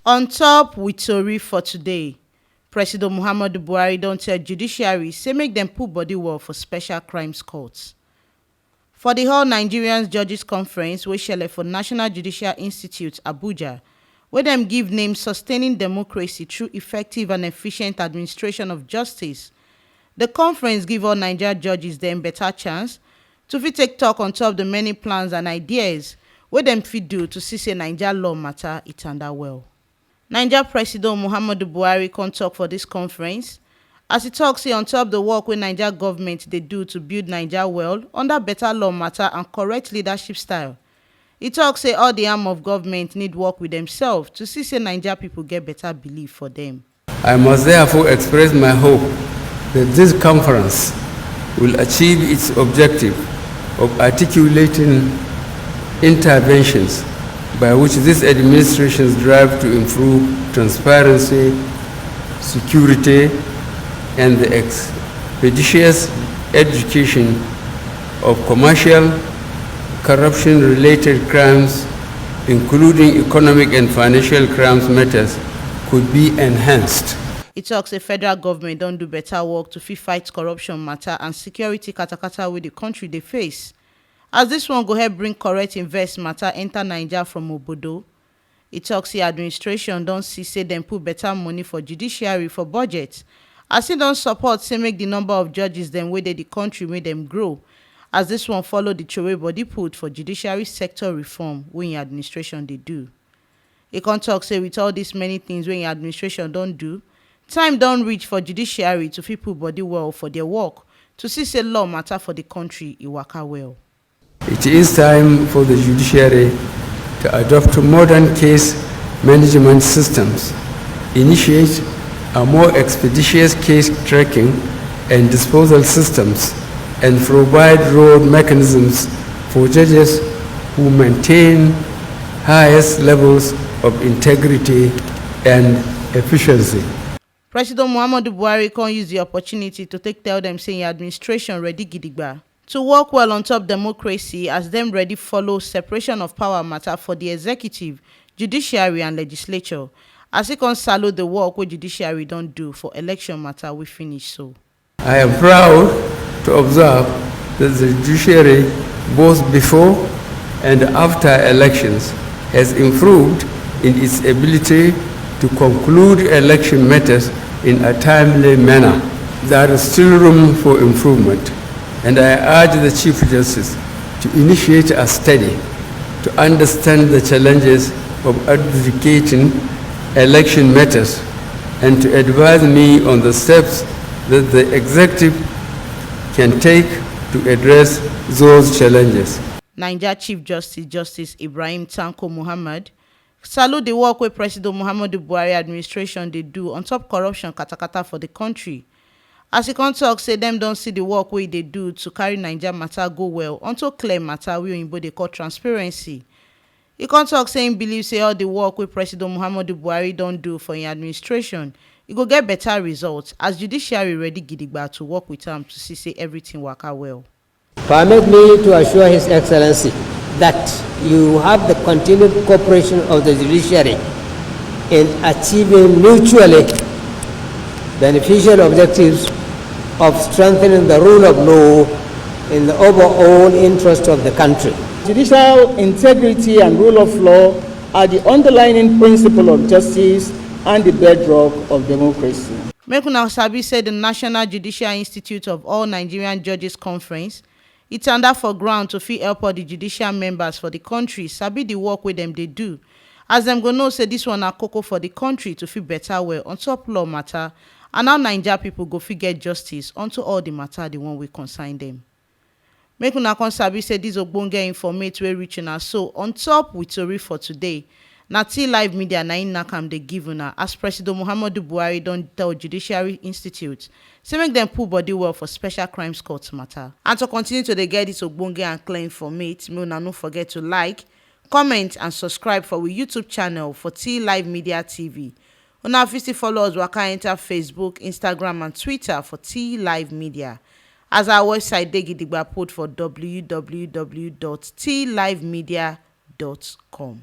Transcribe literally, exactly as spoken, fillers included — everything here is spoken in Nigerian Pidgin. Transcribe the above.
On top with tori for today, President Muhammadu Buhari don tell judiciary say make dem put body well for special crimes court. For the All Nigerians Judges Conference wey shele for National Judicial Institute, Abuja, wey dem give name Sustaining Democracy Through Effective and Efficient Administration of Justice, the conference give all Naija judges dem better chance to fit take talk on top the many plans and ideas wey dem fit do to see say Naija law matter e tanda well. Naija President Muhammadu Buhari come talk for this conference as he talk say on top the work wey Naija government dey do to build Naija well under better law matter and correct leadership style. He talk say all the arm of government need work with themselves to see say Naija people get better belief for them. I must therefore express my hope that this conference will achieve its objective of articulating interventions by which this administration strives to improve transparency, security, and the expeditious adjudication of commercial, corruption-related crimes, including economic and financial crimes matters, could be enhanced. He talk say federal government don do better work to fit fight corruption matter and security katakata wey the country dey face, as this one go help bring correct invest matter enter Naija from obodo. He talk say administration don see say dem put better money for judiciary for budget, as he don support say make the number of judges dem wey dey the country make dem grow, as this one follow the throway body put for judiciary sector reform wey im administration dey do. He come talk say with all these many things wey im administration don do, time don reach for judiciary to fit put body well for their work to see say law matter for the country e waka well. It is time for the judiciary to adopt modern case management systems, initiate a more expeditious case tracking and disposal systems, and provide road mechanisms for judges who maintain highest levels of integrity and efficiency. President Muhammadu Buhari come use the opportunity to take tell them say im administration ready gidigba to work well on top democracy, as dem ready follow separation of power matter for the executive, judiciary and legislature, as he come salute the work wey judiciary don do for election matter wey finish so. I am proud to observe that the judiciary, both before and after elections, has improved in its ability to conclude election matters in a timely manner. There is still room for improvement, and I urge the Chief Justice to initiate a study to understand the challenges of adjudicating election matters and to advise me on the steps that the executive can take to address those challenges. Naija Chief Justice, Justice Ibrahim Tanko Muhammad, salute the work wey President Muhammadu Buhari administration dey do on top corruption katakata for the country, as he come talk say dem don see the work wey e dey do to carry Naija matter go well onto clear matter wey oyinbo dey call transparency. He come talk say he believe say all the work wey President Muhammadu Buhari don do for im administration, e go get better results, as judiciary ready gidigba to work with am to see say everything waka well. Permit me to assure His Excellency that you have the continued cooperation of the judiciary in achieving mutually beneficial objectives of strengthening the rule of law in the overall interest of the country. Judicial integrity and rule of law are the underlying principle of justice and the bedrock of democracy. Make una sabi say the National Judicial Institute of All Nigerian Judges Conference, e tanda for ground to fit help all the judicial members for the country sabi the work wey dem dey do, as dem go know say this one na koko for the country to fit better well on top law matter, and how Naija people go fit get justice onto all the matter, the one wey concern them. Make una come sabi say this ogbonge informate wey reach una so on top with tori for today. Na T Live Media na im knack am dey give una, as President Muhammadu Buhari don tell Judiciary Institute say make dem put body well for special crimes court matter. And to continue to dey get this ogbonge and clear informate, make una no forget to like, comment and subscribe for we YouTube channel for T Live Media T V. Una fit still follow us waka enter Facebook, Instagram and Twitter for T Live Media. As our website dey gidigba put for w w w dot t live media dot com.